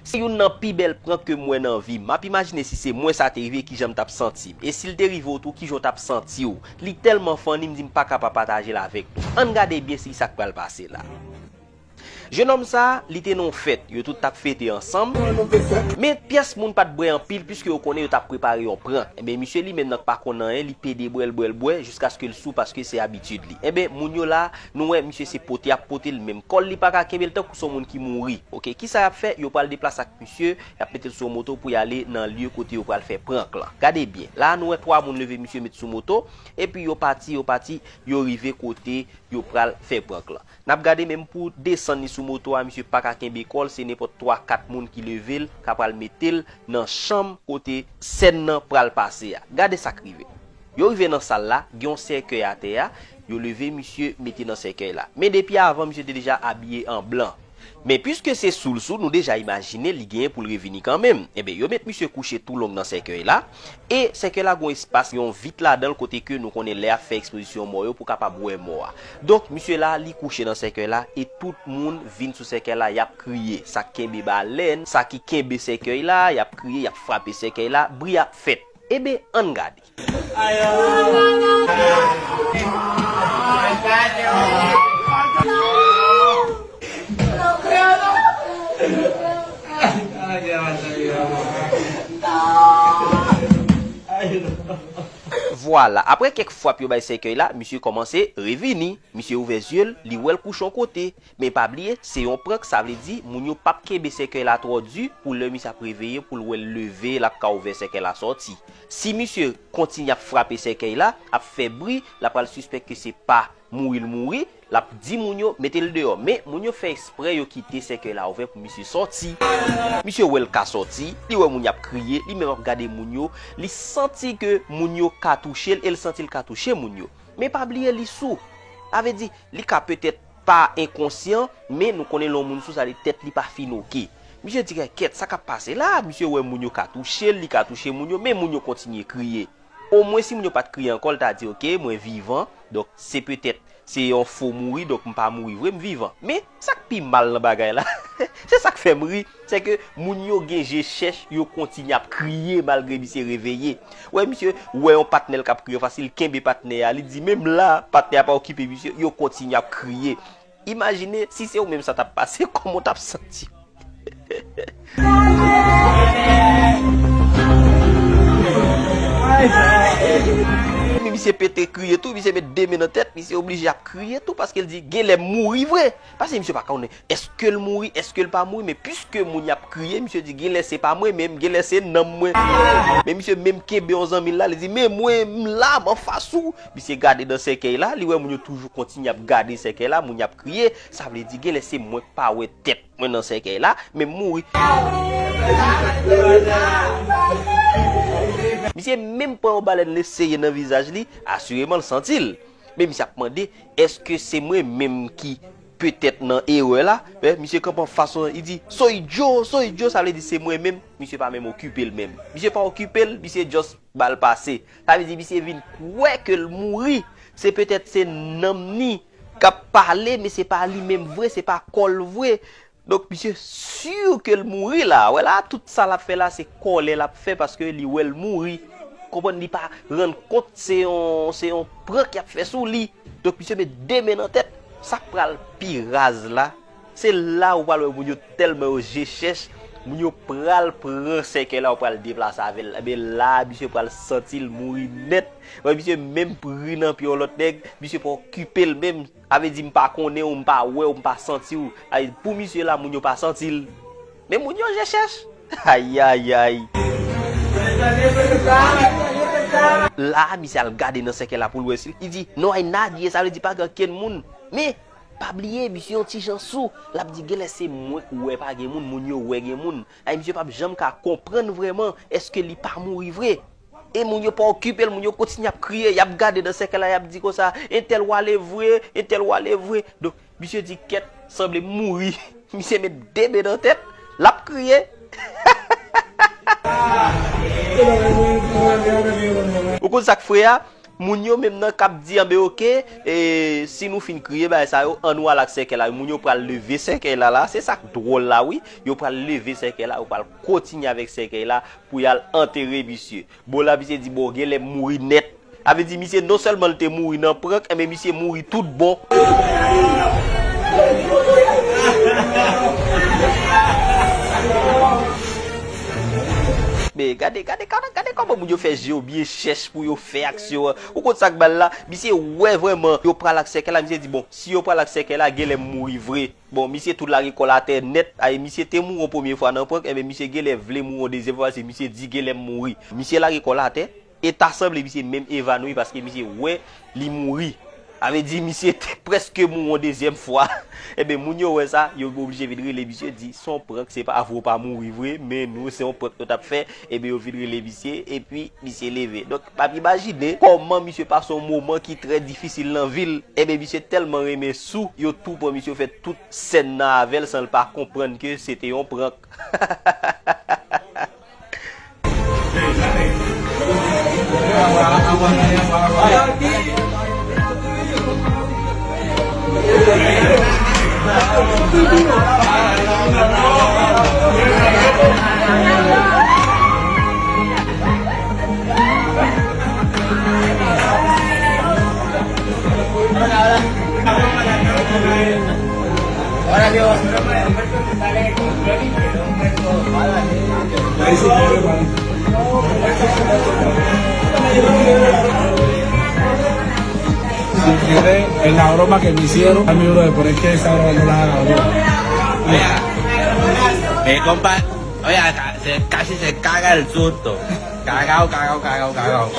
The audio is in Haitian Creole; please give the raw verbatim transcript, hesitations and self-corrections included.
Se youn nan pi bèl prank ke m wè nan vi m. M ap imajine si se mwen sa te rive, kijan m t ap santi m. E si l te rive w tou, kijan w t ap santi w? Li tèlman funny, m di m pa ka pa pataje l avèk nou. Ann gade byen si sa k pral pase la. Jenòm sa a, li te nan yon fèt, yo tout t ap fete ansanm. Men pyès moun pa t bwè anpil, piske yo konnen yo t ap prepare yon prank. Enben, misye li menm nan k pa konn anyen, li pede bwè l, bwè l, bwè, jiskaske l sou, paske se abitid li. Enben, moun yo la, nou wè misye se pote y ap pote l, menm kò l li pa ka kenbe l, tankou se yon moun ki mouri. Oke, kisa y ap fè? Yo pral deplase ak misye, y ap mete l sou yon moto pou y ale nan lye kote yo pral fè prank lan. Gade byen, la a nou wè twa moun leve misye met sou moto, epi yo pati, yo pati, yo rive kote yo pral fè prank lan. N ap gade menm pou desann li sou moto a, misye pa ka kenbe kò l, se nenpòt twa, kat moun ki leve l, k ap pral mete l nan chanm kote sèn nan pral pase a. Gade sa k rive. Yo rive nan sal la, gen yon sèkèy atè a, yo leve misye mete nan sèkèy la. Men depi avan, misye te deja abiye an blan. Men piske se sou l sou, nou deja imajine li genyen pou l revini kanmenm. Enben, yo met misye kouche tou long nan sèkèy la, e sèkèy la gen yon espas, gen yon vit ladan l kote ke nou konnen lè y ap fè ekspozisyon mò yo pou kapab wè mò a. Donk, misye la, li kouche nan sèkèy la, e tout moun vin sou sèkèy la, y ap kriye. Sa k kenbe balèn, sa ki kenbe sèkèy la, y ap kriye, y ap frape sèkèy la, bri ap fèt. Enben, ann gade. Vwala, apre kèk frap yo bay sèkèy la, misye kòmanse revini. Misye ouvè zye l, li wè l kouche yon kote. Men pa bliye, se yon prank, sa vle di moun yo p ap kenbe sèkèy la twò di pou lè misye ap reveye, pou l wè l leve, l ap ka ouvè sèkèy la sòti. Si misye kontinye ap frape sèkèy la, ap fè bri, l ap pral sispèk ke se pa mouri l mouri, l ap di moun yo mete l deyò. Men moun yo fè eksprè, yo kite sèkèy la ouvè pou misye sòti. Misye wè l ka sòti, li wè moun y ap kriye, li menm ap gade moun yo, li santi ke moun yo ka touche l e l santi l ka touche moun yo. Men pa bliye li sou. Sa vle di, li ka petèt pa enkonsyan, men nou konnen lè yon moun sou sa, li tèt li pa fin oke. Misye di, kèt, sa k ap pase la? Misye wè moun yo ka touche l, li ka touche moun yo, men moun yo kontinye kriye. Omwen si moun yo pa t kriye ankò, l ta di, oke, mwen vivan, donk se petèt, se yon fo mouri, donk m pa mouri vre, m vivan. Men, sa k pi mal nan bagay la, se sa k fè m ri, se ke moun yo gen je chèch, yo kontinye ap kriye malgre misye reveye. Wè, misye wè yon patnè l k ap kriye anfas li, l kenbe patnè a, li di, menm la, patnè a pa okipe misye, yo kontinye ap kriye. Imajine, si se ou menm sa t ap pase, kòman w t ap santi w? Men misye pete kriye tou, misye met de men nan tèt, misye oblije ap kriye tou, paske l di, genlè m mouri vre. Paske misye pa konnen èske l mouri, èske l pa mouri, men piske moun y ap kriye, misye di, genlè se pa mwen menm, genlè se nanm mwen. Men misye menm kenbe yon zanmi l la, li di, men mwen, m la, m anfas ou. Misye gade nan sèkèy la, li wè moun yo toujou kontinye ap gade sèkèy la, moun y ap kriye, sa vle di genlè se mwen k pa wè tèt mwen nan sèkèy la, men m mouri. Misye menm pran yon balèn, l eseye nan vizaj li, asireman l santi l. Men misye ap mande, èske se mwen menm ki petèt nan erè la? Wè, misye kanpe yon fason, li di, soy Joe, soy Joe, sa vle di se mwen menm. Misye pa menm okipe l menm. Misye pa okipe l, misye just ba l pase. Sa vle di misye vin kwè ke l mouri. Se petèt se nanm ni k ap pale, men se pa li menm vre, se pa kò l vre. Donk, misye si ke l mouri la. Wè la, tout sa l ap fè la, se kòlè l ap fè paske li wè l mouri. Konprann, li pa rann kont se yon, se yon prank y ap fè sou li. Donk, misye met de men nan tèt. Sa k pral pi raz la, se la ou pral wè moun yo tèlman yo je chèch, moun yo pral pran sèkèy la, yo pral deplase avè l. Enben la, misye pral santi l mouri nèt. Wè, misye menm pri nan pye yon lòt nèg, misye pa okipe l menm. Sa vle di m pa konnen w, m pa wè w, m pa santi w. Ay, pou misye la, moun yo pa santi l. Men moun yo je chèch. Ayayay. La, misye al gade nan sèkèy la pou l wè si. Li di, no hay nadie, sa vle di pa gen okenn moun. Men, pa bliye, misye yon ti jan sou. L ap di, genlè se mwen k wè pa gen moun, moun yo wè gen moun. Ay, misye p ap janm ka konprann vrèman, èske li pa mouri vre? E moun yo pa okipe l, moun yo kontinye ap kriye, y ap gade nan sèkèy la, y ap di konsa, entèl w ale vre, entèl w ale vre. Donk, misye di, kèt, sanble m mouri. Misye met de men nan tèt, l ap kriye. Ou konn sa k fre a? Moun yo menm nan k ap di, anben oke, e, si nou fin kriye bagay sa yo, an nou al ak sèkèy la. Moun yo pral leve sèkèy la la, se sa k dwòl la wi. Yo pral leve sèkèy la, yo pral kontinye avèk sèkèy la pou y al antere misye. Bon la misye di, bon, genlè m mouri nèt. Sa vle di misye non sèlman l te mouri nan prank, enben misye mouri tout bon. Men gade, gade, gade, gade kòman moun yo fè je yo byen chèch pou yo fè aksyon an. Ou konn sa k ba l la? Misye wè vrèman yo pral ak sèkèy la, misye di, bon, si yo pral ak sèkèy la, genlè m mouri vre. Bon, misye tou lage kò l atè nèt. Ay, misye te mouri yon premye fwa nan prank, enben misye genlè vle mouri yon dezyèm fwa, paske misye di genlè m mouri. Misye lage kò l atè, e ta sanble misye menm evanoui paske misye wè li mouri. Sa vle di misye te prèske mouri yon dezyèm fwa. Enben, moun yo wè sa, yo oblije vin rele misye, di, se yon prank, se pa vre w pa mouri vre, men nou, se yon prank nou t ap fè. Enben, yo vin rele misye, epi misye leve. Donk, m ap imajine kòman misye pase yon moman ki trè difisil nan vi l. Enben, misye tèlman renmen sou, yo tou pran misye, yo fè tout sèn nan avè l san l pa konprann ke se te yon prank. Si quiere, en la broma que me hicieron, a mi brother, pero es que esa broma no la haga, bro. Oye, mi compa, oye, acá, se, casi se caga el susto. Cagao, cagao, cagao, cagao.